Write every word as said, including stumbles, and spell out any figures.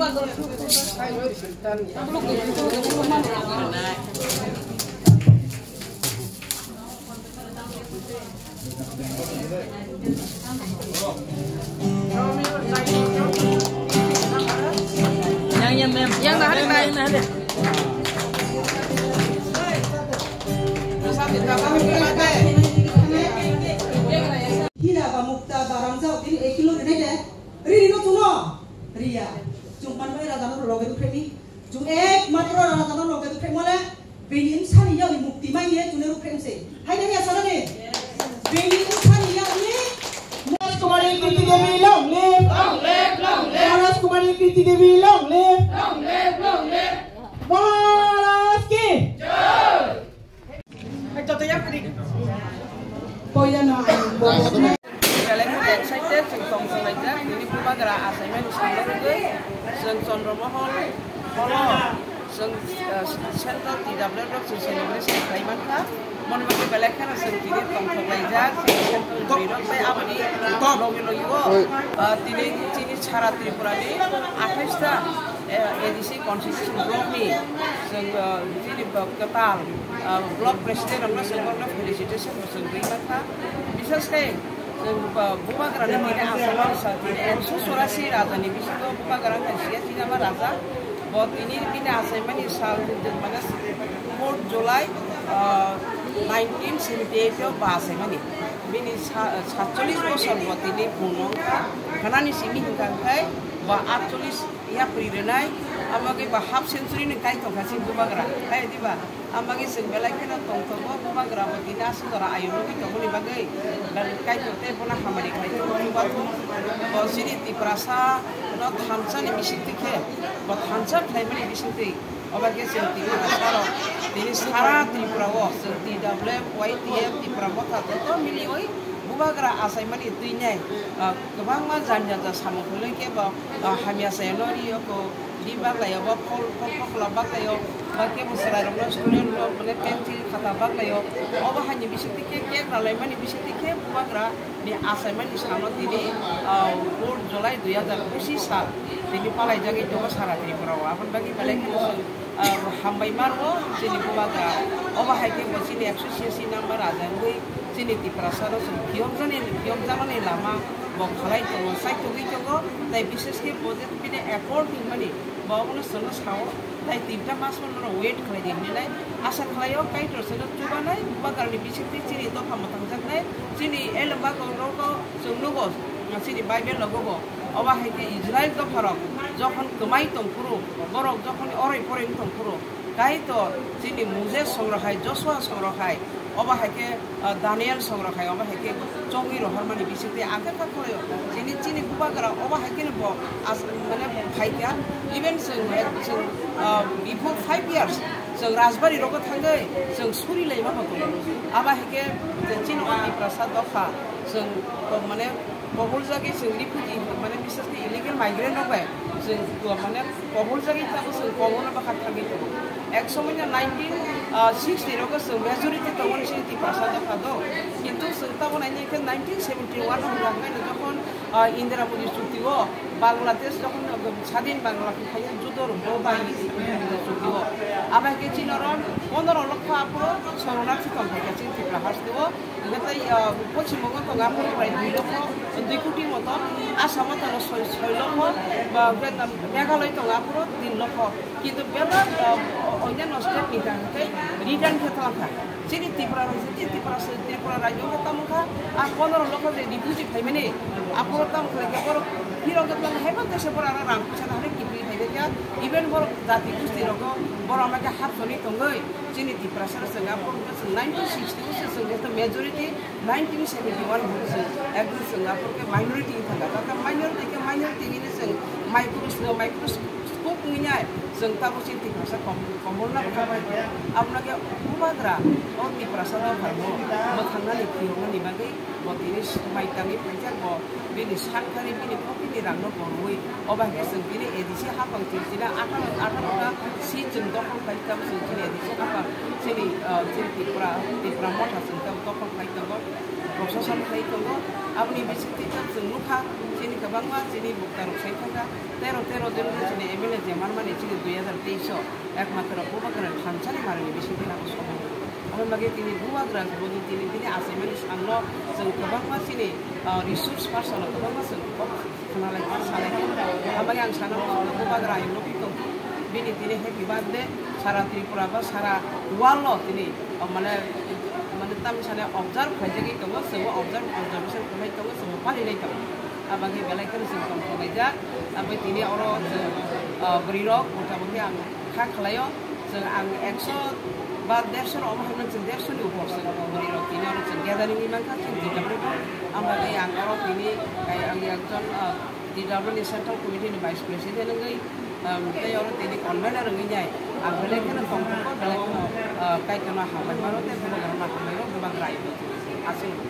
Yang, yang, yang. Yang dah ada, yang dah ada. Hira ba mukta ba rangzak tini ek kilo rinai de. Ri no tuno. Riya. Chung man bai raja no loge du premi. Chung ek matro raja no loge du premi le. Bini insani yoni mukti mai ye tune ru premi se. Hai de ya sana ne. Bini insani yoni. Maharaj Kumari Kriti Devi long live. Long live, long live. Maharaj Kumari Kriti Devi long live. Long live, long live. Maharaj ki. Jai. Belai kheno excited, chwng tong tonglaijak, tini bubagra achaimani salo rwgwi, chwng Chandra Mahal holo, chwng, eh, Central T W F rok chwng celebration khlai mankha, moni bagwi belai kheno chwng tini tong tonglaijak, chwng Central rok bai aboni logi logi o, eh, tini chini sara Tripura ni athais ta, eh, A D C constitution block ni chwng, eh, chini, eh, kwtal, ah, block president rokno chwng borokno felicitation bo chwng rwi mankha. Bishes khe chwng, ah, bubagrani tini aswk sa tini ekso chorasi rajani bisingo bubagra wngkha siya sinama raja. Bo tini bini achaimani sal mane fourth July, ah, nineteen seventy eight o bo achaimani. Bini sa-, satchollish bosor bo tini purno wngkha. Khanani simi hwnkha khe bo atchollish yapri rwnai, amo khe bo half century ni kai tongkha chini bubagra. Hai diba? Amo khe chwng belai kheno tongthokgo, bubagra bo tini aswk jora ayuk nugwi tongmani bagwi. Belai kaitor tei bono hamari khlai tongo, chubathung. Bo chini Tiprasa no thansa ni bisingtwi khe, bo thansa khlaimani bisingtwi. Obo khe chwng Tiprasa rok tini sara Tripura o chwng T W F, Y T F, Tipra Motha joto miliwi bubagra achaimani twinai, ah, kwbangma jani jani samung khlai khe bo, ah, hamya chaya no rio ko di baglai o, bo phol, phol, phol, phol baglai o, ba kebo chwrai rok no, student rok, mane pencil, khata baglai o. Obo hai ni bisingtwi khe cake ralai mani bisingtwi khe bubagra ni achaimani salo tini, ah, fourth July dui hazar pochisni sal tini palaijagwi tongo sara Tripura o. Aboni bagwi belai kheno chwng, ah, hambai ma rwo chini bubagra. Obo hai khe bo chini ekso siyasi number raja wngwi chini Tiprasa no chwng phiyokjani, phiyokjaknani lama bo khlai tongo, chaitogwi tongo. Tai bishes khe bo je bini accord hwnmani bo abono chwngno sao. Tai tinta mas man mano wait khlai di hinwi nai. Asa khlai o Kaitor chwngno chubanai, bubagrani bisingtwi chini dopha mwthangjaknai, chini elembak rok chwng nugo, chini Bible rogo bo. Obo hai khe Israel dopharok jokhon kwmai tongphuru, borok jokhon oroi poroi wng tongphuru, Kaitor chini Moses songrohai, Joshua songrohai, obo hai khe, ah, Daniel songrohai, obo hai khe chongwi rohormani bisingtwi ang khe kha khlaio. Chini, chini bubagra obo hai kheno bo as-, mane phaikha. Even chwng, chwng, ah, before five years chwng rajbari rogo thangwi chwng suri laima bo tongo. Abo hai khe je chini o Tiprasa dopha chwng, mane, Koboljagwi chwng refugee, mane, bishes khe illegal migrant rok bai chwng, mane, koboljagwi tabuk chwng kobolno bwkha thangwi tongo. Ek somoino nineteen sixty rogo chwng majority tongmani chini Tiprasa dopha do. Kintu chwng tabuk naina khe nineteen seventy one o hwnka hwnkhe jokhon, ah, Indira Modi chukti o Bangladesh jokhon, ah, sadin Bangla khe phaiya judo rok bo bai Indira chukti o. Abo hai khe chini oro pondro lokho aphuru soronarthi tong phaikha chini Tripura haste o. Hingke tei, ah, Pochim Bongo tongo, aphuru prai dui lokho, dui koti moto, Assam o tongo soi, soi lokho, ba, hingke Meghalaya tongo, aphuru tin lokho. Kintu bebak, ah, o-, onyanno state ni hingke return khe tongkha. Chini Tripura rajyo, chini Tripura se, Tripura rajyo khe tamo kha, ah, pondro lokho je refugee phaimani, aphuru tamo khlai khe borok phirok khe tamo hai mantese borok aro rang puisa nang khe kiphilwi phai kha, even borok jati gusti rokno borok ma khe hapsoni tongwi, chini Tiprasa rok chwng aphuru khe chwng nineteen sixty o se chwng khe majority, nineteen seventy one bo chwng ekdom chwng aphuru khe minority wng thangkha. Takham minority khe minority hinwi chwng micros-, microscope wngwi nai chwng tabuk chini Tiprasa kom-, komorna bwkha bai. Abono khe bubagra o Tiprasa dopharno mwthangnani phiyoknani bagwi bo tini swmai tangwi phaijak bo. Bini sankari bini pocket ni rang no borwi, obo hai khe chwng tini A D C haphang chwng tini atharo, atharo ta seat chwng dokhol khai tamo chwng tini A D C haphang chini, ah, chini Tripura, Tripura motha chwng tamo dokhol khai tongo, proshashan khai tongo. Aboni bisingtwi ta chwng nukha chini Kwbangma chini buktarok sai thangkha, tero tero jon chini M L A je manmani chini dui hazar teis o ekmatro Bubagra thansani manwi bisingtwi nang somo. Aboni bagwi tini Bubagra boni tini tini achaimani salo chwng kwbangma chini, ah, resource person kwbangma chwng kok khna lai kha, sa lai kha. Aboni ang sana Bubagra ayukno tong bini tini happy birthday sara Tripura ba sara world o tini, ah, mane, mane tam sana observe khaijagwi tongo, chwngbo observe, observation khlai tongo, chwngbo palinai tongo. Aboni belai kheno chwng tong khlaijak. Aboni tini oro chwng, ah, bwrwi rok mota moti ang kha khlaio. Chwng ang ekso ba derso rok omo hwnwi chwng derso ni upor chwng bwrwi rok tini oro chwng gathering wngwi mankha chwng D W ni. Aboni ang oro tini, eh, ang ekjon, ah, D W ni central committee ni vice president wngwi, um, tei oro tini convener wngwi nai. Ang belai kheno tong kha, belai kheno, ah, kaitorno hambai mano tei Bubagrano hambai o Bubagra ayukno aswk.